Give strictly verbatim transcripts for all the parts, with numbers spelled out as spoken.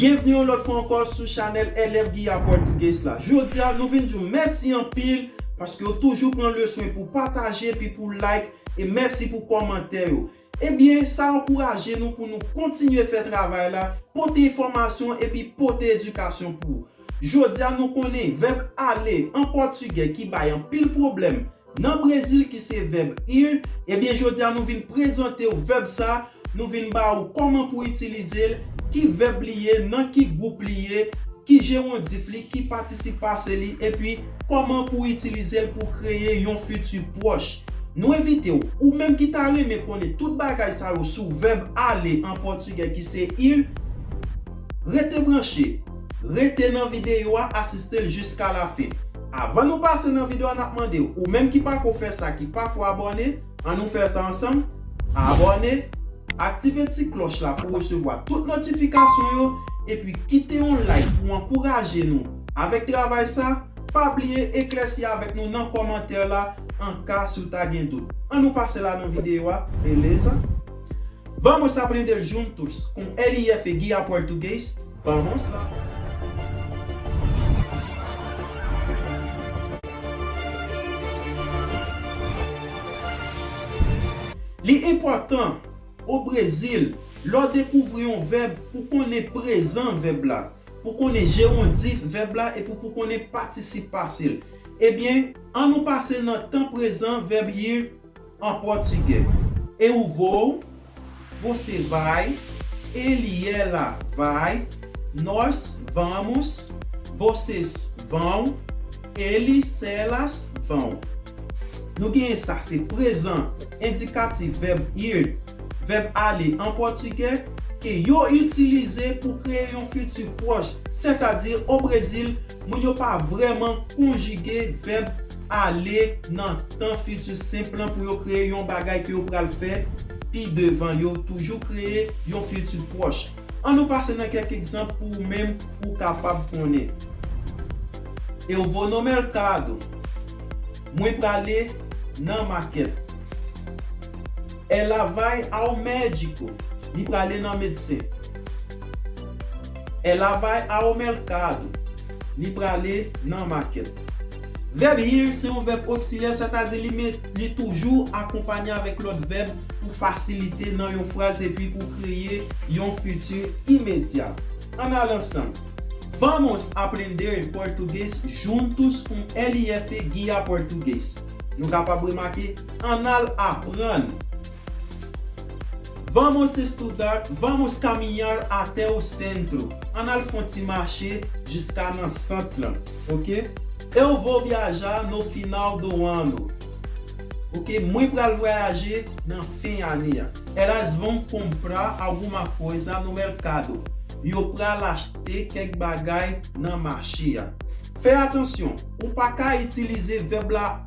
Byenvni yon lòt fwa ankò sou chanèl Elèv Guilla Português la. Jodi a, nou vin di w mèsi anpil paske w toujou pran le swen pou pataje epi pou like, e mèsi pou kòmantè yo. Ebyen, sa ankouraje nou pou nou kontinye fè travay la, pote enfòmasyon epi pote edikasyon pou ou. Jodi a, nou konnen vèb ale an pòtigè ki bay anpil pwoblèm nan Brezil, ki se vèb ir. Ebyen, jodi a, nou vin prezante w vèb sa, nou vin ba ou kòman pou itilize l, ki vèb li ye, nan ki gwoup li ye, ki jewondif li, ki patisip pase li, epi kòman pou itilize l pou kreye yon fiti pwòch. Nou envite w, ou menm ki ta renmen konnen tout bagay sa yo sou vèb ale an pòtigè ki se ir, rete branche, rete nan videyo a, asiste l jiska lafen. Avan nou pase nan videyo a, n ap mande w, ou menm ki pako fè sa, ki pako abòne, ann nou fè sa ansanm, abòne, aktive ti klòch la pou resevwa tout notifikasyon yo, epi kite yon like pou ankouraje nou avèk travay sa. Pa bliye eklèsi avèk nou nan kòmantè la, anka si w ta gen dout. Ann nou pase la nan videyo a, beleza? Vamos aprender juntos com L I F Guia Português? Vamos lá! Li enpòtan, o Brezil, lè w dekouvri yon vèb, pou konnen prezan vèb la, pou konnen jewondif vèb la, epi pou konnen patisip pase l. Ebyen, ann nou pase nan tan prezan vèb ir an pòtigè. Eu vou, você vai, ele, ela, vai, nós vamos, vocês vão, eles, elas vão. Nou genyen sa, se prezan endikatif vèb ir, vèb ale an pòtigè, ke yo itilize pou kreye yon fiti pwòch, sètadi o Brezil, moun yo pa vrèman konjige vèb ale nan tan fiti senp lan pou yo kreye yon bagay ke yo pral fè pi devan. Yo toujou kreye yon fiti pwòch. Ann nou pase nan kèk egzanp pou ou menm ou kapab konnen. Eu vou no mercado. Mwen prale nan makèt. Ela vai ao médico. Li prale nan medsen. Ela vai ao mercado. Li prale nan makèt. Vèb ir se yon vèb oksilyè, sètadi li, li toujou akonpanye avèk lòt vèb pou fasilite nan yon fraz epi pou kreye yon fiti imedya. Ann al ansanm. Vamos aprender português juntos com L I F Guia Português. Nou kapab remake, ann al aprann. Vamos estudar, vamos caminhar até o centro. Ann al fè yon ti mache jiska nan sant lan, oke? Eu vou viajar no final do ano. Oke, mwen pral vwayaje nan fen ane a. Elas vão comprar alguma coisa no mercado. Yo pral achte kèk bagay nan mache a. Fè atansyon, ou pa ka itilize vèb la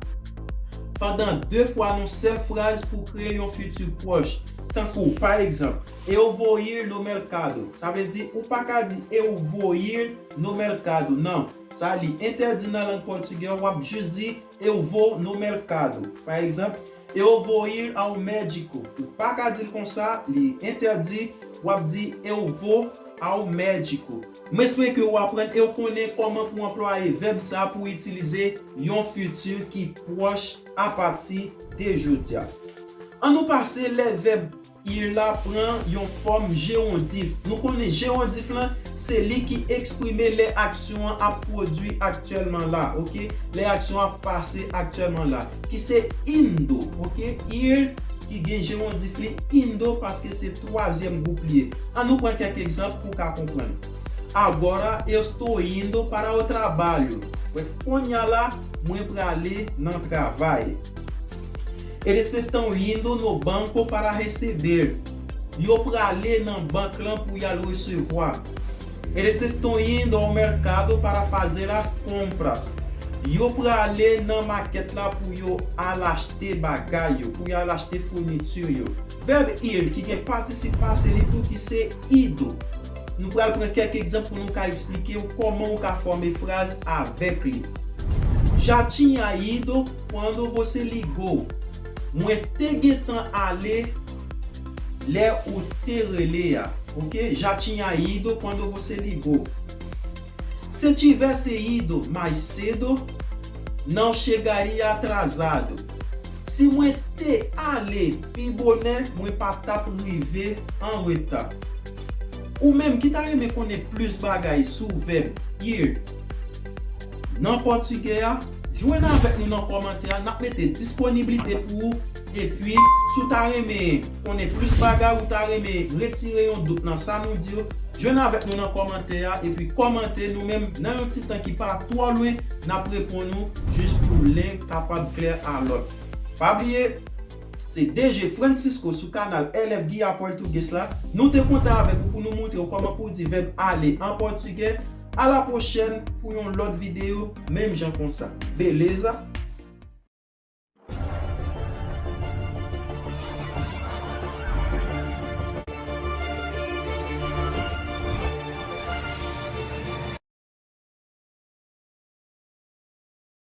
pandan de fwa nan yon sèl fraz pou kreye yon fiti pwòch. Tankou, pa egzanp, eu vou ir no mercado. Sa vle di, ou pa ka di eu vou ir no mercado. Non, sa li entèdi nan lang pòtigè, w ap jis di eu vou no mercado. Pa egzanp, eu vou ir ao médico. Ou pa ka di l konsa, li entèdi, w ap di eu vou ao médico. Mwen espere ke w aprann e w konnen kòman pou anplwaye vèb sa pou itilize yon fiti ki pwòch apati de jodi a. Ann nou pase lè vèb ir la pran yon fòm jewondif. Nou konnen jewondif lan, se li ki eksprime lè aksyon an ap pwodui aktyèlman la, oke? Lè aksyon an ap pase aktyèlman la, ki se indo, oke? Ir ki gen jewondif li indo paske se twazyèm gwoup li ye. Ann nou pran kèk egzanp pou w ka konprann. Agora eu estou indo para o trabalho. Wè, kounye a la, mwen prale nan travay. Eles estão indo no banco para receber. Yo prale nan bank lan pou y al resevwa. Eles estão indo ao mercado para fazer as compras. Yo prale nan makèt la pou yo al achte bagay yo, pou y al achte founiti yo. Vèb ir ki gen patisip pase li tou ki se ido. Nou pral pran kèk egzanp pou nou ka eksplike w kòman w ka fòme fraz avèk li. Já tinha ido quando você ligou. Mwen te gentan ale lè ou te rele a. Ok? Já tinha ido quando você ligou. Se tivesse ido mais cedo, não chegaria atrasado. Si mwen te ale pi bonè, mwen pa t ap rive an reta. Ou menm ki ta renmen konnen plis bagay sou vèb ir nan pòtigè a, jwenn avèk nou nan kòmantè a, n ap mete disponiblite pou ou. Epi, si w ta renmen konnen plis bagay, ou ta renmen retire yon dout nan sa nou di yo, jwenn avèk nou nan kòmantè a, epi kòmante, nou menm, nan yon ti tan ki pa twò lwen, n ap reponn ou jis pou len kapab klè a lòt. Pa bliye, se D J Francisco sou kanal L F Guia Português la. Nou te kontan avèk ou pou nou montre w kòman pou w di vèb ale an pòtigè. A la pwochèn pou yon lòt videyo, menm jan konsa. Beleza?